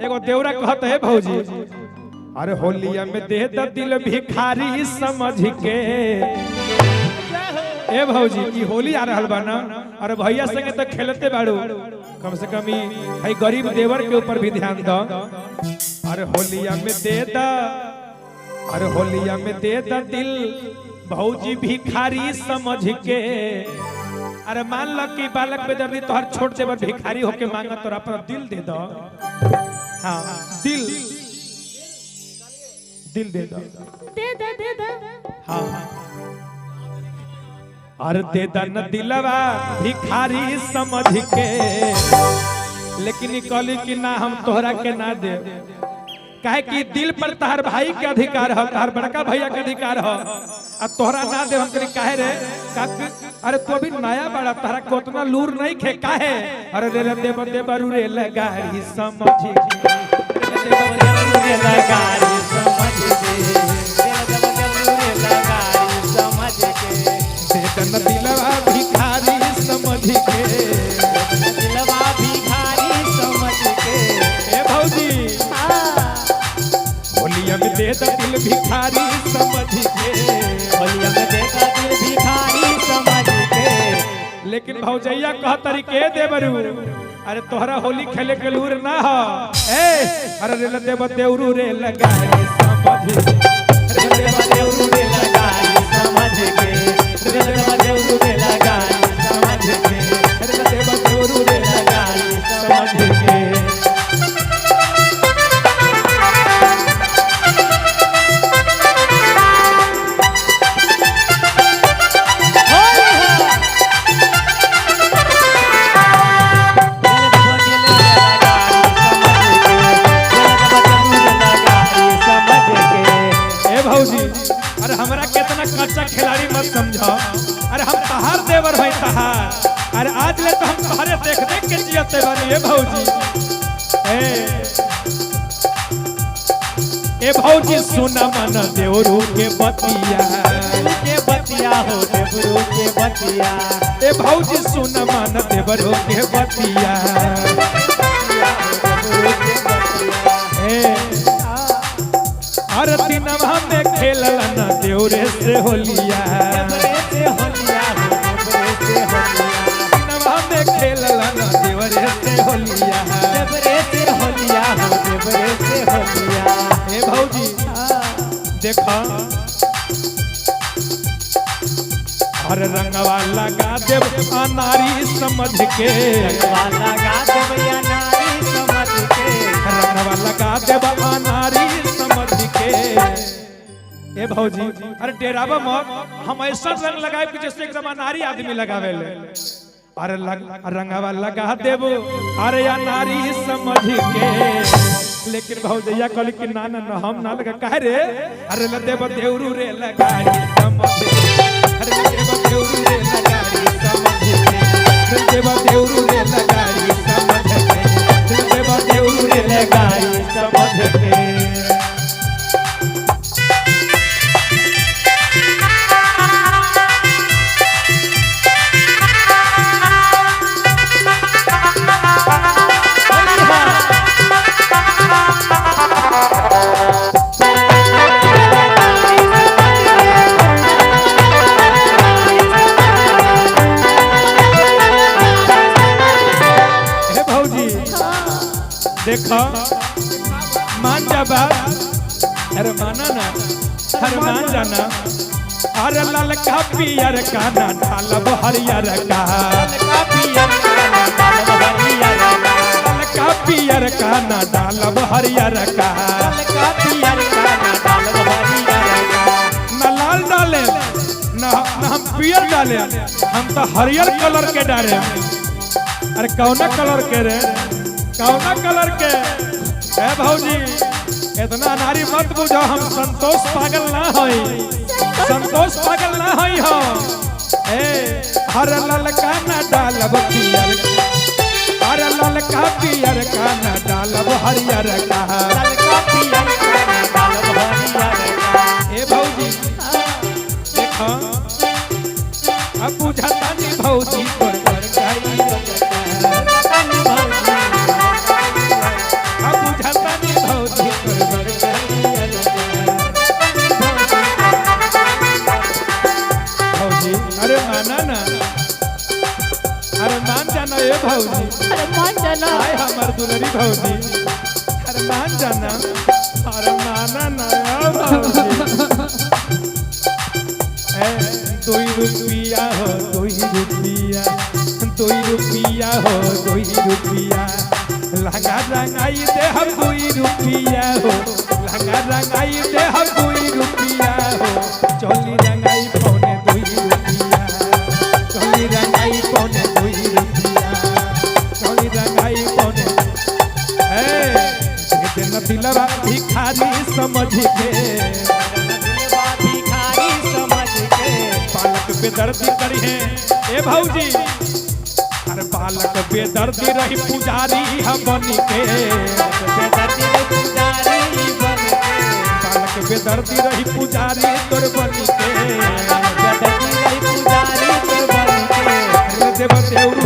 एगो देवरा कहत है भौजी, अरे होलिया में दे द दिल भिखारी समझ के। ए भौजी ई होली आ रहल बा ना, अरे भैया संगे तो खेलते बाड़ू, कम से कम ई हई गरीब देवर के ऊपर भी ध्यान दो। अरे होलिया में दे द, अरे होलिया में दे द दिल भौजी भिखारी समझ के। अरे मान लो कि बालक बेदर्दी तोहर छोट देवर भिखारी होके मांगा तोरा पर दिल दे दो। हाँ दिल दिल दे दो, दे दे दे दे। हाँ अरे दे दन दिलवा भिखारी समझ के। लेकिन ई कहली कि ना हम तोहरा के ना दे, काहे कि दिल पर तहर भाई के अधिकार है, तहर बड़का भैया के अधिकार है, आ तोहरा ना दे। हम करी काहे रे का, अरे तू अभी नया बड़ा, तहरा को उतना लूर नहीं खे काहे। अरे रे रे देव देवरू रे लगारी समझ के, रे देव देवरू रे लगारी समझ के, देव देवरू रे लगारी समझ के, दे दन दिलवा भिखारी समझ के, दिलवा भिखारी समझ के। ए भौजी होलिया में दे द दिल भिखारी समझ के, होलिया में दे द दिल भिखारी समझ के। लेकिन भौजैया कह तरीके देवरू, अरे तोहरा होली खेले के लूर ना हो। ए अरे रे देव देवरू रे लगारी समझ के, रे देव देवरू रे लगारी समझ के, रे देव देवरू रे लगारी समझ के, रे देव देवरू रे लगारी समझ के। ए भौजी अरे हमरा केतना कच्चा खिलाड़ी मत समझो, अरे हम तहार देवर है तहार, अरे आज ले तो हम तोहरे देख देख के जियते बानी। ए भौजी ए भौजी सुना मन देवरू के बतिया, के बतिया हो देवरू के बतिया, ए भौजी सुना मन देवरू के बतिया। ए अरे दिनवा में खेलल न देवरे से होलिया, देवरे से होलिया हो देवरे से होलिया, दिनवा में खेलल न देवरे से होलिया, देवरे से होलिया हो देवरे से होलिया। ए भौजी देखा, अरे रंगवा लगा देव अनारी समझ के, रंगवा लगा देव अनारी समझ के, रंगवा लगा देव अनारी समझ के। ए भौजी अरे डेरावा मत, हम ऐसा रंग लगाए कि जैसे एकदम अनारी आदमी लगावे ले। अरे रंगवा लगा देव अरे अनारी समझ के। लेकिन भौजैया कहली कि ना ना ना हम ना लगा काहे रे। अरे ल देव देवरू रे लगारी समझ के, अरे ल देव देवरू रे लगारी समझ के, अरे देव देवरू रे लगारी समझ के, अरे देव देवरू रे लगारी समझ के। हे भौजी देखो मान जा बात, अरे माना ना, अरे मान जाना। अरे ललका पियर का ना डालब हरियर का, ललका पियर का ना डालब हरियर का, ललका पियर का ना डालब हरियर का, ललका पियर का ना डालब हरियर का, ना लाल डाले ना ना हम पियर डाले, हम तो हरियर कलर के डाले। अरे कौना कलर के रे, कौना कलर के? ए भौजी इतना नारी मत बुझो, हम संतोष पागल ना हई, संतोष पागल ना हई हम। ए हर ललका ना डालब पियर, हर ललका पियर का ना डालब हरियर का, ललका पियर का ना डालब हरियर का। ए भौजी देखो अब बुझता नहीं भौजी तोर पर गई, अब बुझता भौजी। अरे मान जाना। आए हमर दुलरी भौजी, अरे मान जाना, अरे माना ना ए भौजी। ए 2 रुपया हो 2 रुपया, 2 रुपया हो 2 रुपया, लहंगा रंगाई दे हम 2 रुपया हो, लहंगा रंगाई दे हम 2 रुपया हो, चोली रंगाई 1.75 रुपया, चोली रंगाई 1.75 रुपया, चोली रंगाई पौने। ए दे दिलवा भिखारी समझ के, दिलवा भिखारी समझ के, बालक बेदर्दी करी है ए भौजी, अरे बालक बेदर्दी रही पुजारी हम बन के, बेदर्दी पुजारी बन के, बालक बेदर्दी रही पुजारी तोर बन के, बेदर्दी पुजारी बन के, अरे देव देवरू।